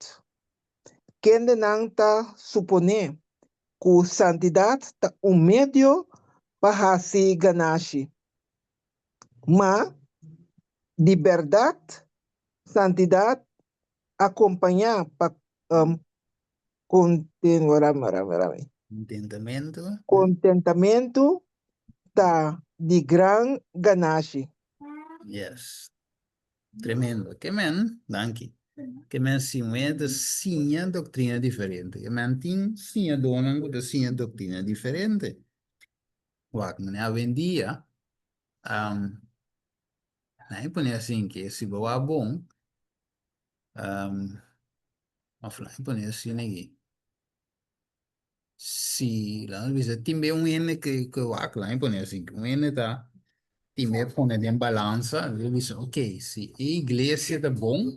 kendenan ta suponé ku santidat ta un medio pa hasi ganashi. Ma, di bèrdat, santidat akompañá pa Kontentamentu. Kontentamentu ta di gran ganashi. Yes. Tremendo. Ke men, danki. Ke men si un hende ta siña doktrina diferente. Ke men tin siñadónan ku ta siña doktrina diferente. Wak, mane awendia, nan e pone asin ke si bo wak bon, Of laat me pone asina aki. Si, laat me bisa, tin be un hende ke ke wak, laat me pone asina, un hende ta tin be pone den balansa, e bisa, ok, si e iglesia ta bon,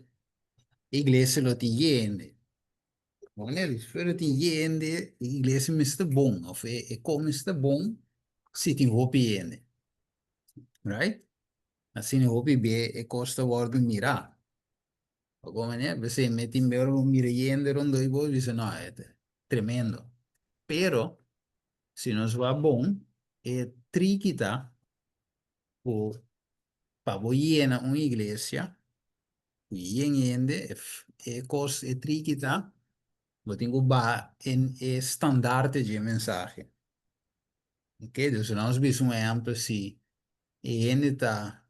e iglesia lo tin hende. Wanneer e lo tin hende, e iglesia mester bon, of e e kos mester bon si tin hopi hende. Right? Asina hopi be e kos ta wòrdu mirá. Bo manera, p'esei mi tin ora bo mira yende rondó di bo, bisa no, e ta tremendo. Pero, si nos wak bon, e triki ta ku pa bo yena un iglesia ku yen hende, e kos, e triki ta, bo tin ku baha e standarte dje mensahe. Oke, dus nos bisa un ehèmpel si e hende ta,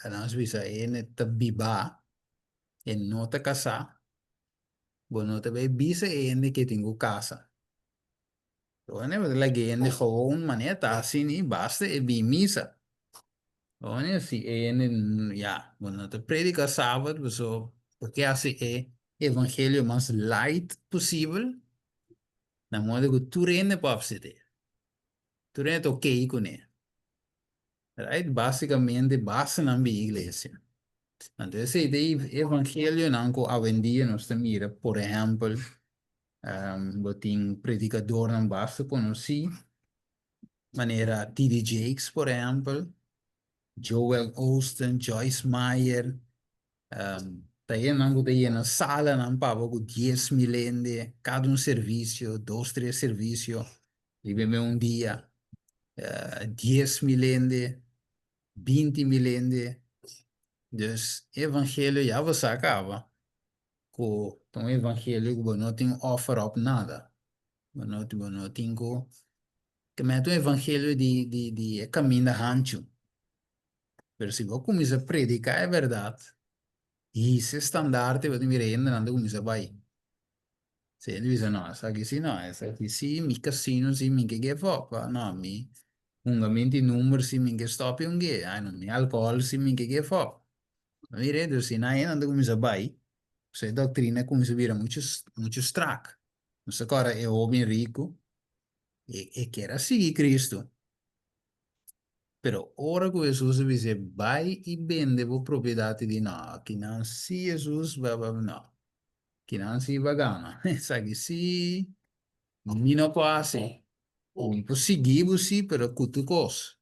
nos bisa e hende ta bibá, e no ta kasá, bo no ta bai bisa e hende ke tin ku kasa. Bo ta laga e hende gewoon manera ta asina i basta e bin misa. Bo si e hende, ya, bo no ta prediká sabat pasobra bo ke hasi e evangelio mas light posibel na moda ku tur hende por apsete. Tur hende ta okey kuné. Right? Básikamente basenan di iglesia. Anto esei ta e evangelionan ku awendia nos ta mira, por ehèmpel, bo tin predikadornan basta konosí, manera TD Jakes, por ehèmpel, Joel Osteen, Joyce Meyer, Ta hendenan ku ta yena salanan paba ku 10,000 hende kada un servisio, dos tres servisio riba e un dia, 10,000 hende, 20,000 hende. Dus e evangelio ya bo sa kaba ku ta un evangelio ku bo no tin offer op nada, bo no bo no tin ku, ta un evangelio di di di e kaminda hanchu. Pero si bo kuminsá prediká e bèrdat, hisa e standarte, bo ta mira hendenan ta kuminsá bai. Si hende bisa, no, esaki si no, esaki si, mi casino si mi ke give up, ah, no, mi hungamento di number si mi ke stop e hungué, ah, no, mi alcohol si mi ke give up. Bo mira, dus si nan hendenan ta kuminsá bai, so e doctrina a kuminsá bira muchu, muchu strak. Nos ta kòrda e hoben riku, e, e kier a sigui Cristo, Pero ora ku Hesus a bis'é, Bai i bende bo propiedat i di, No, kinan si Hesus, ba ba no, kinan si ba gana, esaki si mi no por hasi. Mi por sigui bo si, pero ku tur kos.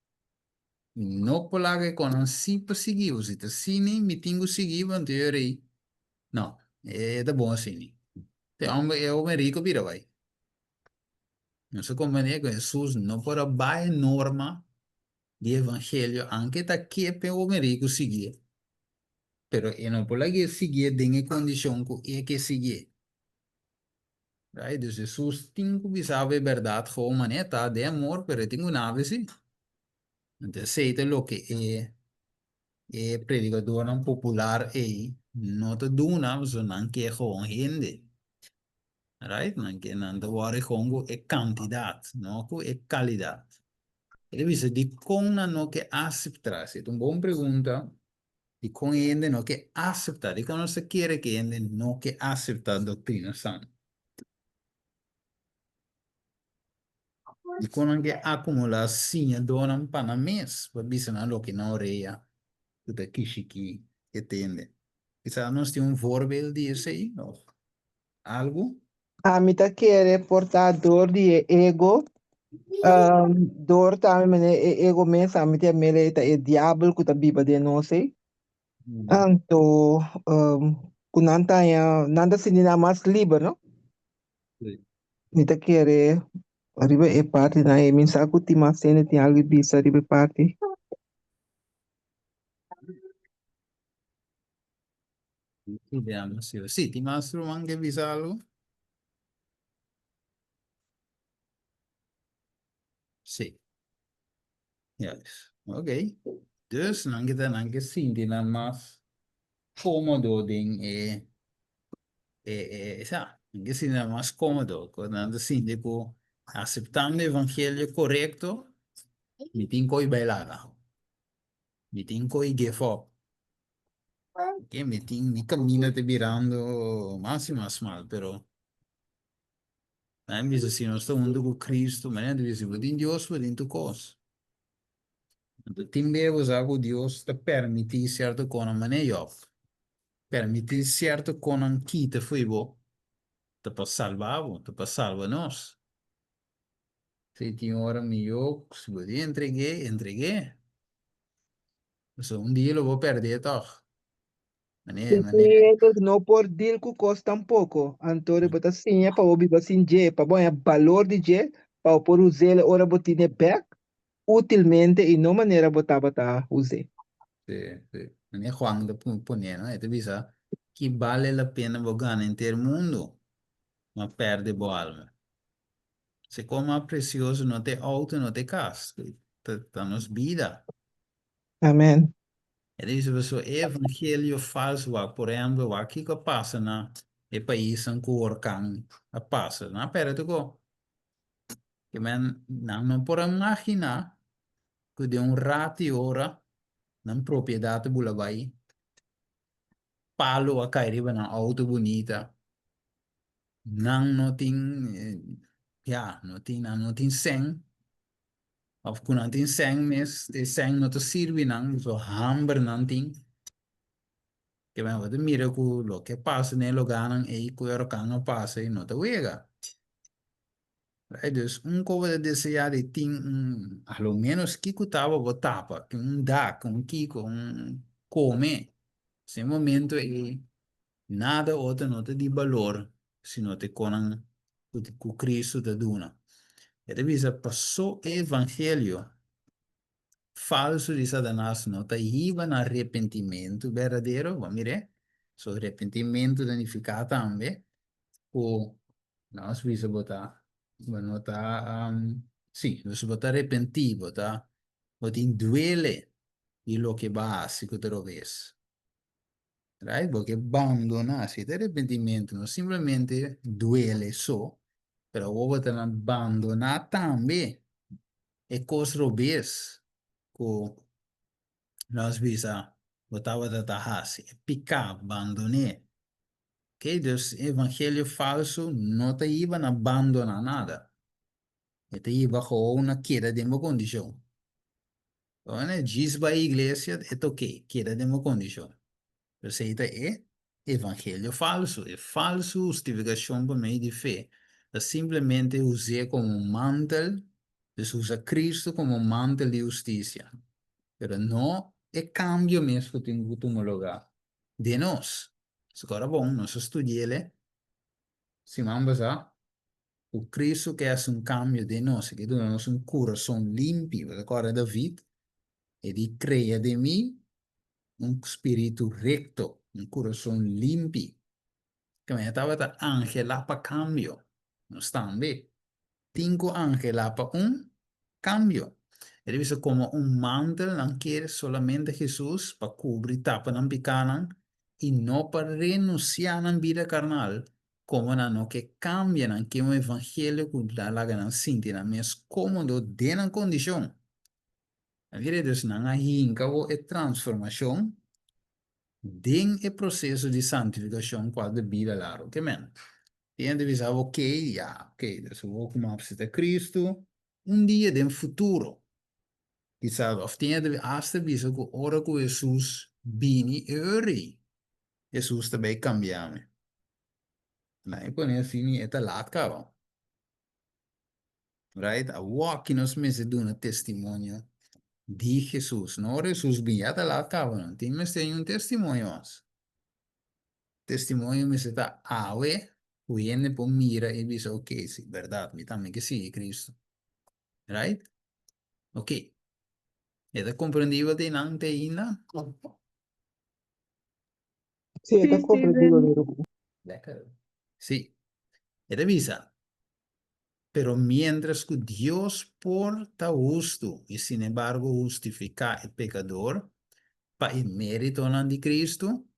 Mi no por laga e konan si pa sigui bo, si ta asina mi tin ku sigui bo, anto yo rei, No, e ta bon asina. E homber, e hoben riku bira bai. Nos a comprende cu Hesus no por a baha e norma di evangelio anke ta ke p'e hoben ricu siguié, pero e no por lagu'é siguié den e condicion cu e ke siguié. Right? Dus Hesus tin cu bisa bo e berdad gewoon manera ta den amor, pero e tin cu nabe si. Anto esey ta loke e e predicadornan popular ey no ta duna pasobra nan ke gewoon hende. Right? Nan ke nan ta wòrdu gewoon ku e kantidat, no ku e kalidat. E ta bisa dikon nan no ke aseptá? Esei ta un bon pregunta. Dikon hende no ke aseptá? Dikon nos ta kere ku hende no ke aseptá doktrina san? Dikon nan ke akumulá siñadónan pa nan mes pa bisa nan loke nan orea ku ta kishikí e tende? Kisas nos tin un voorbeeld di esei òf algu? Ami ta kere por ta dor di e ego, dor tambe manera e ego mes ami ta mira e ta e diabel ku ta biba den nos ei. Anto ku nan ta haña nan ta sinti nan mas liber no. Mi ta kere riba e partinan ei mi sa ku tin mas hende tin algu di bisa riba e parti. Veamos si. Sí, tin mas ruman ke bisa algo? Sí. Juist. Ok. Dus nan ke ta nan ke sinti nan mas kómodo den e e e sa, nan ke sinti nan mas kómodo, ku nan ta sinti ku aseptando evangelio korekto mi tin koi bai laga. Mi tin koi give up. Ke mi tin mi camino ta birando mas y mas mal, pero nan bisa si nos ta hunto cu Cristo, manera ta bisa si bo tin Dios bo tin tur cos. Anto tin bes bo sa cu Dios ta permiti cierto conan manera Job, permiti cierto conan kita fo'i bo ta pa salba bo, ta pa salba nos. Si tin ora miyo si bo tin entregu'é, entregu'é. Pasobra un dia lo bo pèrdè tòg. Manera, Si manera. e no por deal ku kos tampoko, anto bo ta siña pa bo biba sin dje, pa bo haña balor di dje, pa bo por us'é ora bo tine bèk útilmente i no manera bo tabata us'é. Sí, sí. Manera Juan ta pone, no? E ta bisa, Ki bale la pena bo gana henter mundu, ma pèrdè bo alma? Se kos mas presioso no ta e outo, no ta e kas, ta, ta nos bida. Amen. E ta bisa pasobra e evangelio falso wak, por ehempel, wak kiko a pasa na e paisnan ku orkan a pasa. Nan a pèrdè tur kos. Ke men, nan no por a imaginá ku den un rato i ora nan propiedat a bula bai, palo a kai riba nan outo bunita. Nan no tin, ya, no tin, nan no tin sèn. Of ku nan tin sèn mes, e sèn no ta sirbi nan, pasobra hamber nan tin. Ke men bo ta mira ku loke a pasa den e lugarnan ei ku e orkan a pasa ei no ta wega. Right? Dus un ku bo ta deseá di tin un, a lo ménos kiko taba bo tapa, un dak, un kiko, un kome. E momento ei Nada otro no ta di balor sino te konan ku Cristo ta duna. E ta bisa paso e evangelio falso di Satanas no ta hiba na arrepentimentu berdadero, bo a mir'é? So arrepentimentu ta nifiká tambe ku nos bisa bo ta bo no ta si, bo ta arepentí, bo ta bo tin duele. di loke bo a hasi ku ta robes. Right? Bo ke bandoná. Si ta arepentimentu, no simplemente duele so, pero awor bo ta na bandoná tambe e kos robes ku nos bisa bo tabata ta hasi, e piká, bandon'é. Oké, dus evangelio falsu no ta hiba na bandoná nada. E ta hiba gewoon na keda den bo kondishon. Ora djis bai iglesia e ta oké, keda den bo kondishon. Esei ta e evangelio falsu. E falsu hustifikashon pa medio di fe ta simplemente us'é komo un mantel, dus usa Kristu komo un mantel di hustisia, pero no e kambio mes ku tin ku tuma lugá den nos. Ora bon, nos a studi'el siman pasá. Ku Kristu ke hasi un kambio den nos, e ke duna nos un kurason limpi. Bo ta kòrda David? E di, Krea den mi un spiritu rekto, un kurason limpi. Keme e tabata anhelá pa kambio. Nos tambe tin ku anhelá pa un kambio. E ta bisa komo un mantel nan kier solamente Hesus pa kubri tapa nan pikánan i no pa renunsiá nan bida karnal Komo nan no ke kambia, nan ke un evangelio ku ta laga nan sinti nan mes kómodo den nan kondishon. A mira, dus nan a hinka bo e transformashon den e proseso di santifikashon kual ta bida largu. Ke men? Tin hende bisa bo, Oke, ya, oke, dus bo kuma apsepta Kristu un dia den futuro. Kisas, òf tin hende asta bisa ku ora ku Hesus bini e ora ei, Hesus ta bay cambia mi. Na e pone asina y e ta laat caba. Right? Awoki nos mester duna testimonio di Hesus. No ora Hesus bin ya ta laat caba. No tin mester ni un testimonio mas. Testimonio mester ta awe cu hende por mira y bisa ok, si berdad mi tambe ke sigui Cristo. Right? Ok. E ta comprendibel te nan te ainda? Sí, e ta Sí, comprendibel, Steven. mi ruman. Lekker. Sí. E ta bisa, Pero mientras cu Dios por ta hustu y sin embargo hustifica e pecador pa e meritonan di Cristo,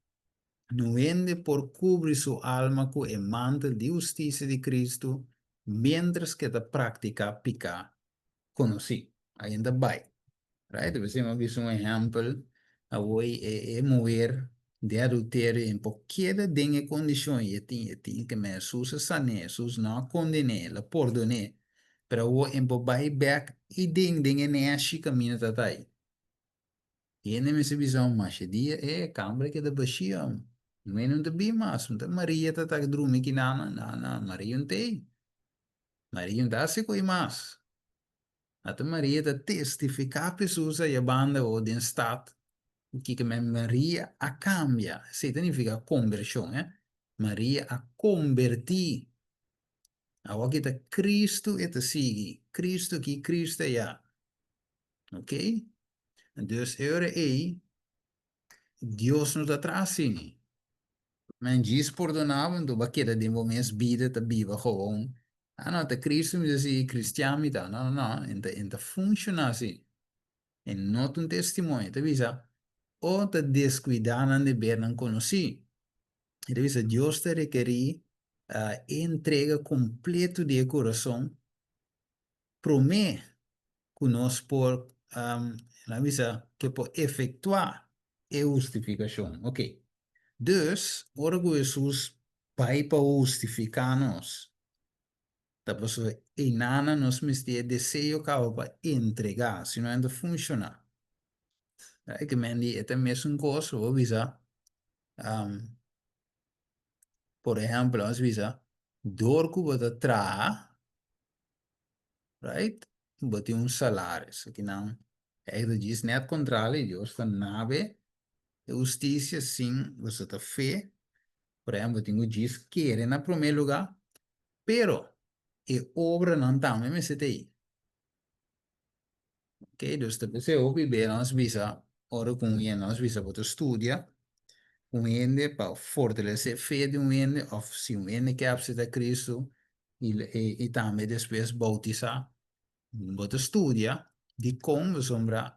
no hende por cubri su alma cu e mantel di husticia di Cristo mientras cu e ta practica pica conocí. Alguien ta bai. Right? P'esei mi a bisa un ehèmpel, awor e e muher den adulterio e por keda den e kondishon i e tin e tin ke men Hesus a san'é, Hesus no a konden'é, el a pordon'é, pero awor e por bai bèk i den den e nèshi kaminda ta ta ei. Hende mester bisa un masha dia e kambra keda bashí ò mi no ta bin mas, un ta Maria ta ta drumi kinan, no no Maria no ta ei. Maria no ta hasi koe mas. Ata Maria ta testifiká pa Hesus aya banda o den stat kiko men Maria a kambia. Esei ta nifiká kombershon, eh. Maria a kombertí. Awor ki ta Kristu e ta sigui. Kristu aki, Kristu aya. Ok? Dus e ora ei Dios no ta tras sini. Men djis pordoná bo, enton bo a keda den bo mes bida ta biba gewoon. Ah no, ta Cristo mi ta sigui, cristian mi ta. No, no, no, e ta, e ta funciona así. E no ta un testimonio. E ta bisa, o ta descuidá nan debernan conocí. E ta bisa, Dios ta rekerí e entrega completo di e curason promé ku nos por, nan bisa, ke por efektuá e hustifikashon. Oke. Dus, ora ku Hesus bai pa hustifiká nos, ta pasobra einana nos mester e deseo kaba pa entregá, si no e no ta funshoná. E ke men di e ta mesun kos, bo bisa, por ehèmpel, nos bisa, dor ku bo ta traha, right? Bo tin un salaris. Aki nan e ta djis net kontrali, Dios ta nabe e hustisia sin boso ta fe. Por ehempel, bo tin ku djis kere na promé lugá, pero e obranan tambe mester ta ei. Ok, dus ta p'esei hopi be nos bisa ora ku un hende, nos bisa bo ta studia un hende pa fortalesé fe di un hende òf si un hende ke apseptá Kristu i i tambe despues boutisá, bo ta studia dikon pasobra.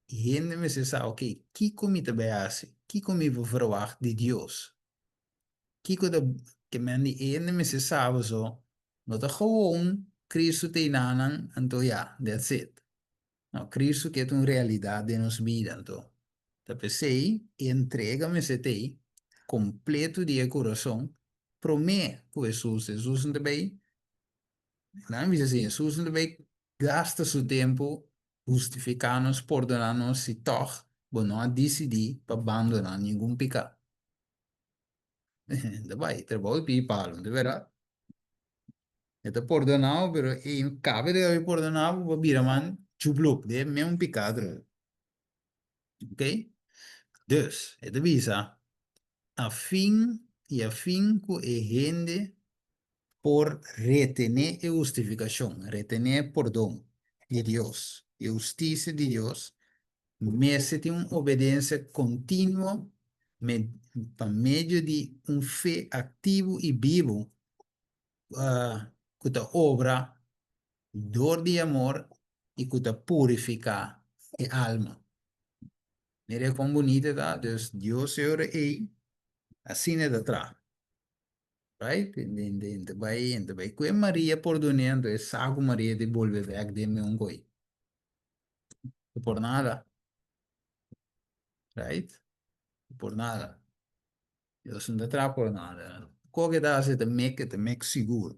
Hende mester sa, ok, kiko mi ta bai hasi? Kiko mi por verwagt di Dios? Kiko ta ke men di hende mester sa paso no ta gewoon Cristo ta einanan anto ya, that's it. No, Cristo ke ta un realidat den nos bida anto ta p'esei e entrega mester ta ei kompleto di e kurason promé ku Hesus. Hesus no ta bai, nan a bisa si Hesus no ta bai gasta su tempu hustifiká nos, pordoná nos si tòg bo no a disidí pa bandoná ningun piká. Ta bai trabou di pidi palu, no ta bèrdat? E ta pordoná bo, pero e kabe di habi pordoná bo, bo bira man chubluk den e mesun piká atrobe. Ok? Dus, e ta bisa, afin i afin ku e hende por retené e hustifikashon, retené e pordon di Dios, e hustisia di Dios, mester tin un obedensia kontinuo pa medio di un fe aktivo i bibu ku ta obra dor di amor i ku ta purifiká e alma. Mira kon bunita ta, dus Dios e ora ei asina e ta traha. Right? En ta bai, en ta bai kue Maria pordon'é, anto e sa ku Maria ta bolbe bèk den meun koi. Por nada. Right? Por nada. Dios no ta traha por nada. Kos ke ta hasi ta mek, ta mek sigur.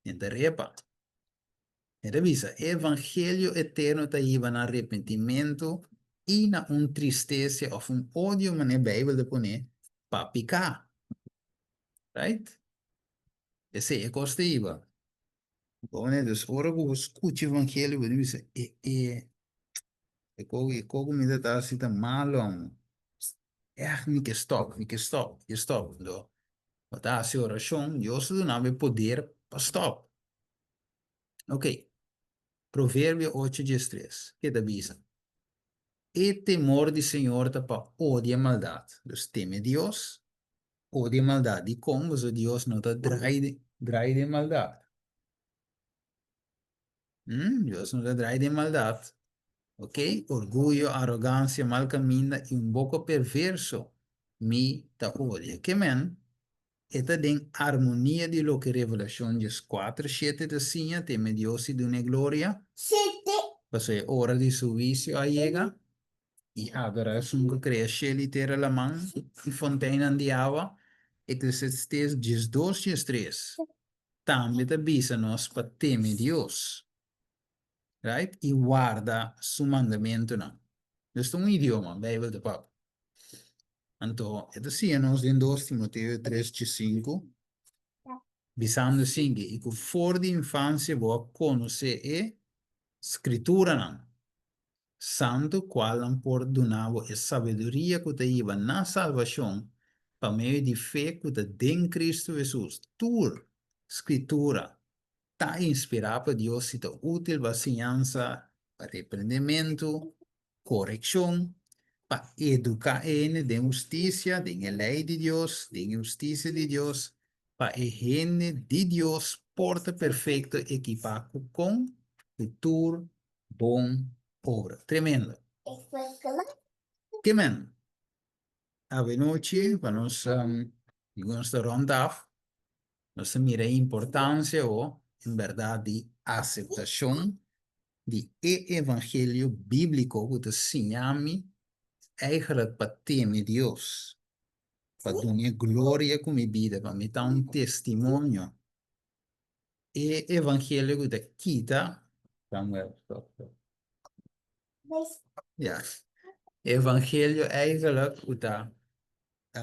En ta repa. E ta bisa, E evangelio eterno ta hiba na arepentimentu i na un tristesia òf un odio, manera Beibel ta pone, pa piká. Right? Esei e kos ta hiba. Bon, dus ora ku bo skucha evangelio bo ta bisa, e e e kos e kos ku mi ta ta hasi ta malo amo. Ègt mi ke stòp, mi ke stòp, mi ke stòp. Anto bo ta hasi orashon, Dios ta duna bo e poder pa stòp. Ok, Proverbio ocho diestres, ke ta bisa? E temor di Señor ta pa odia maldat. Dus teme Dios, odia maldat. Dikon? Pasobra Dios no ta drai drai den maldat. Hmm, Dios no ta drai den maldat. Ok, orguyo, arogansia, mal kaminda i un boko perverso mi ta odia. Ke men? E ta den armonia di loke Revelashon dieskuater shete ta siña, Teme Dios i dun'é gloria, pasobra e ora di su huisio a yega, i adorá esun ku krea shelu i tera, laman i fonteinnan di awa. Eklesiastés diesdos diestres tambe ta bisa nos pa teme Dios, right, i warda su mandamentunan. Dus ta un idioma Beibel ta papia. Anto e ta siña nos den dos Timoteo tres djesinku, bisando esaki, I ku for di infansia bo a konosé e Skrituranan Santu, kualnan por duna bo e sabiduria ku ta hiba na salbashon pa medio di fe ku ta den Kristu Hesus. Tur Skritura ta inspirá pa Dios i ta útil pa siñansa, pa reprendementu, korekshon, pa eduká e hende den hustisia, den e lei di Dios, den e hustisia di Dios, pa e hende di Dios por ta perfekto ekipá ku kon ku tur bon obra. Tremendo! Ke men? Avenochi pa nos digo nos ta rond af, nos ta mira e importansia o en bèrdat di aseptashon di e evangelio bíbliko ku ta siña mi eigenlijk pa teme Dios, pa dun'e gloria ku mi bida, pa mi ta un testimonio. E evangelio ku ta kita, Samuel, stop, stop. Ya. E evangelio eigenlijk ku ta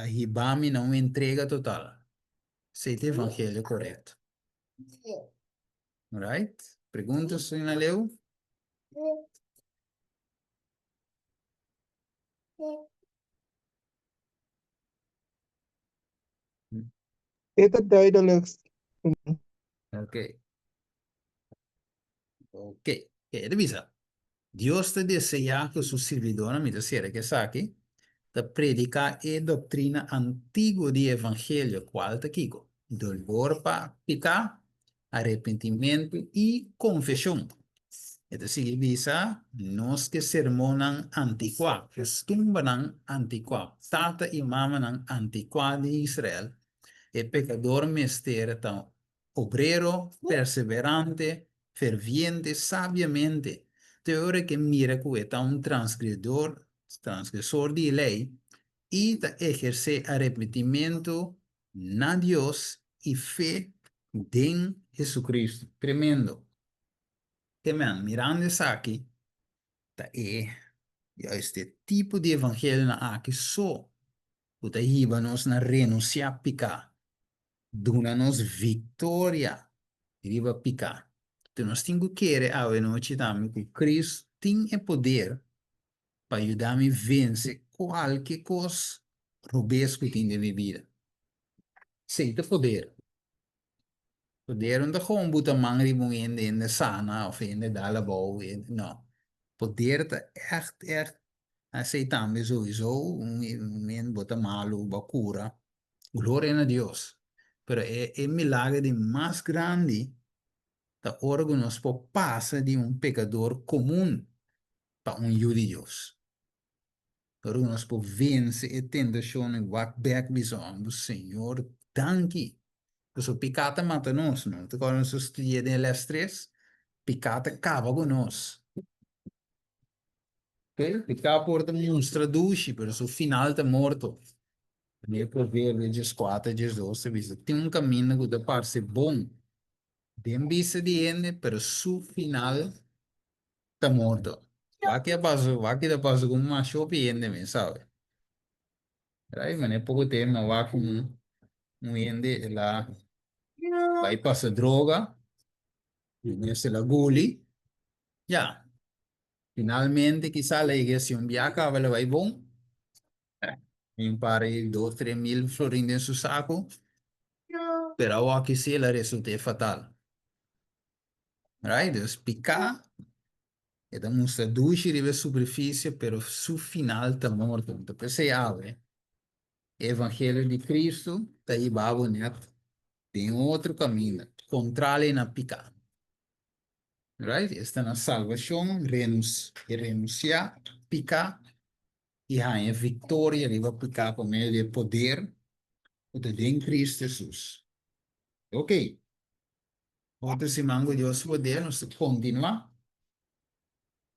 hiba mi na un entrega total. Esei ta e evangelio korekto. Right? Pregunta, señora Leo? E ta duidelijk. Oké. Oké. Oké, e ta bisa, Dios ta deseá ku su sirbidónan, mi ta sera ku esaki, ta prediká e doktrina antiguo di evangelio, kual ta kiko? Dolor pa piká, arepentimentu i konfeshon. E ta sigui bisa, Nos ke sermonnan antikuá, kustumbernan antikuá, tata i mamanan antikuá di Israel, e pekador mester ta obrero, perseverante, ferviente, sabiamente, te ora ke mira ku e ta un transgredor, transgresor di e lei, i ta ehersé arepentimentu na Dios i fe den Jesucristo. Tremendo! Amen. Mirando esaki, ta e juist e tipo di evangelionan aki so ku ta hiba nos na renunsiá piká, duna nos viktoria riba piká. Enton nos tin ku kere awe nochi tambe ku Cristo tin e poder pa yuda mi vense kualke kos robes ku tin den mi bida. Esei ta poder. Poder no ta gewoon buta man riba un hende, hende sana of hende dal abou, no. Poder ta ègt ègt esei tambe souiso un hende bo ta malu bo a kura, gloria na Dios. Pero e e milager di mas grandi ta ora ku nos por pasa di un pekador komun pa un yu di Dios. Ora ku nos por vense e tentashon i wak bèk bisa òmber, Señor, danki. Pasobra piká ta mata nos, no? Te kòrda nos a studia den les tres? Piká ta kaba ku nos. Oké? Piká por ta mustra dushi, pero su final ta morto. E Proverbio dieskuater, diesdos ta bisa, Tin un kaminda ku ta parse bon den bista di hende, pero su final ta morto. Wak a pasa, wak ta pasa ku mas hopi hende mi sabe. Right, mane poko tempo wak un un hende el a bai pasa droga, mes el a guli, ya, finalmente kisa el a yega si un bia kaba el a bai bon, un par di dos tres mil florin den su saku, pero awor si el a resulta fatal. Right? Dus piká e ta mustra dushi riba e superfisie, pero su final ta morto. Anto p'esei awe e evangelio di Cristo ta hiba bo nèt den otro kaminda, kontrali na piká. Right? Esta na salbashon, renunsiá piká i haña viktoria riba piká pa medio di e poder ku ta den Cristo Hesus. Oké. Otro siman ku Dios poder nos ta kontinuá.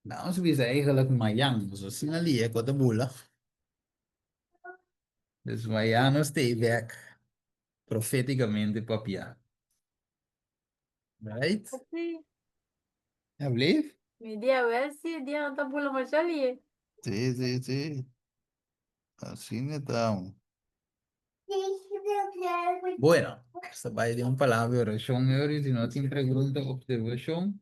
Nos bisa eigenlijk mayan, nos asina lia ku ta bula. Dus mayan nos ta ei bek profetikamente papiá. Right? Sí. Alsjeblieft. Mi dia wel sí, dia no ta bula masha lie. Sí, sí, sí. Asina ta. Bueno, nos ta bai den un palabra di orashon ahora, si no tin pregunta o observashon,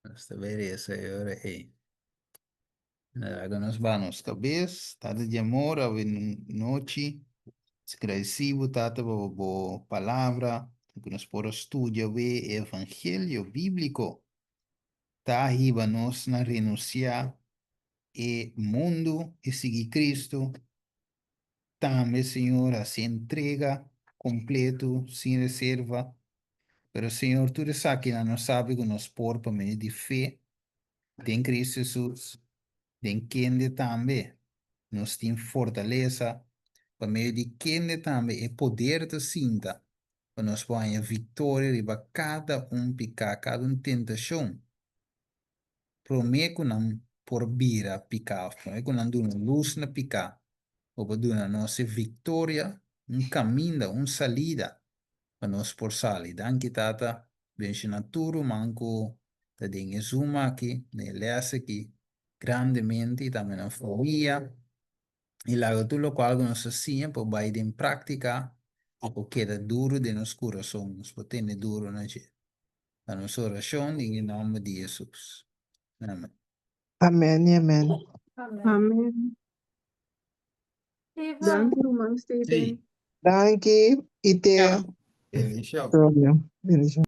nos ta bai resa ahora ei. Laga nos baha nos kabes. Tata di amor, awe nochi, nos gradisí bo, Tata, pa bo palabra, ku nos por a studia awe e evangelio bíbliko ta hiba nos na renunsiá e mundu i sigui Cristo, tambe Señor haci entrega completo sin reserva, pero Señor tur esakinan nos sabi cu nos por pa medio di fe den Cristo Jesus, den kende tambe nos tin fortaleza, pa medio di kende tambe e poder ta sinta pa nos por haña victoria riba cada un pica, cada un tentacion. Promé ku nan por bira piká òf promé ku nan duna lus na piká, bo por duna nos e viktoria, un kaminda, un salida pa nos por sali. Danki Tata, benshoná tur ruman ku ta den e Zoom aki, den e lès aki, grandemente i tambe nan famia. I laga tur lokual ku nos a siña por bai den práktika i por keda duru den nos kurason, nos por tene duru na dje. Ta nos orashon den e nòmber di Hesus. Amen. Amen i amen. Amen. Amen. Steven. Danki ruman Steven. Sí. Danki i te Bendishon. Bendishon.